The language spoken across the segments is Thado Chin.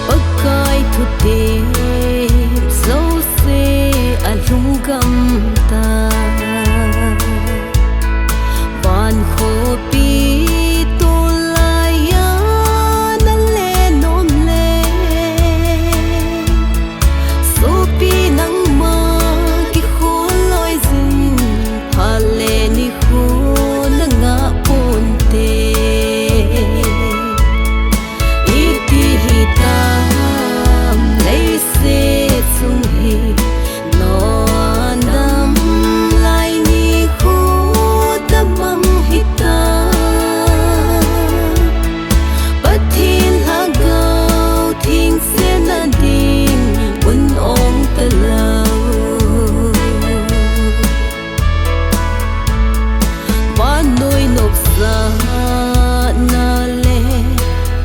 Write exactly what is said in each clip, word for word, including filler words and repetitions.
Pakai thutep jouse alhunggam ta. Van khopi tolai a nale nom le. Sopi nangma kikhol loi jin, phat le nikho nangah ponte. Iti hitam leiset sung hi, Noah dam lai nikho tabang hitam. Pathen lhagao thengsetna ding mun ong talou. Vannoi nopsahna le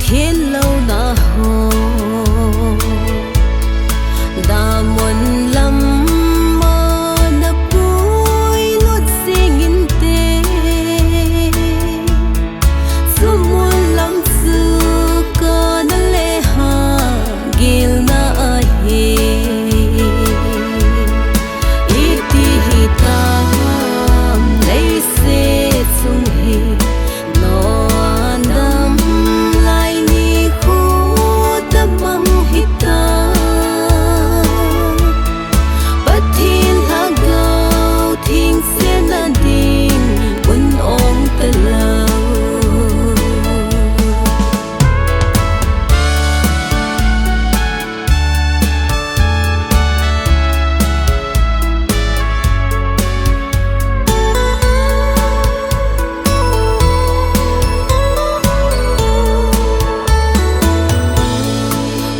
thenlouna ho, damun lam a napui lut jing inte. Chumun lam chu kana le ha gilna ahi. Iti hitam leiset sung hi, Noah dam lai nikho tabang hitam. Pathen lhagao thengsetna ding mun ong talou.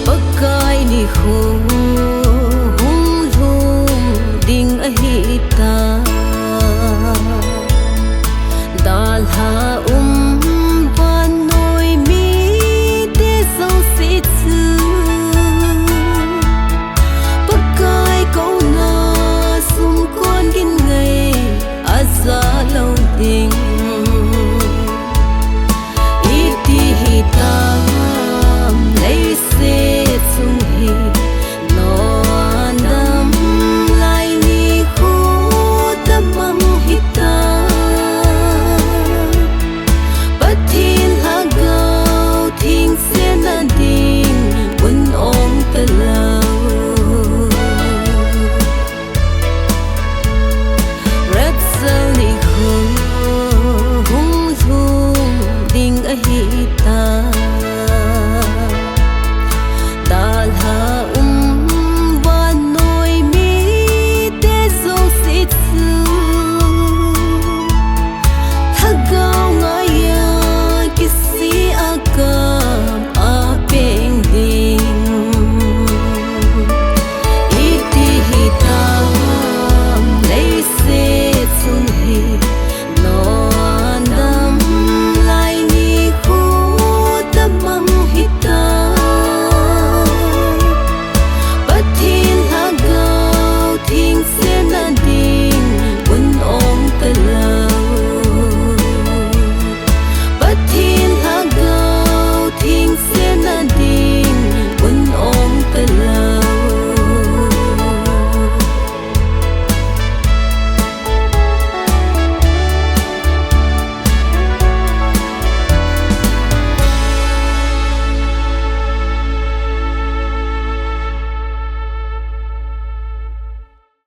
Pakai nikho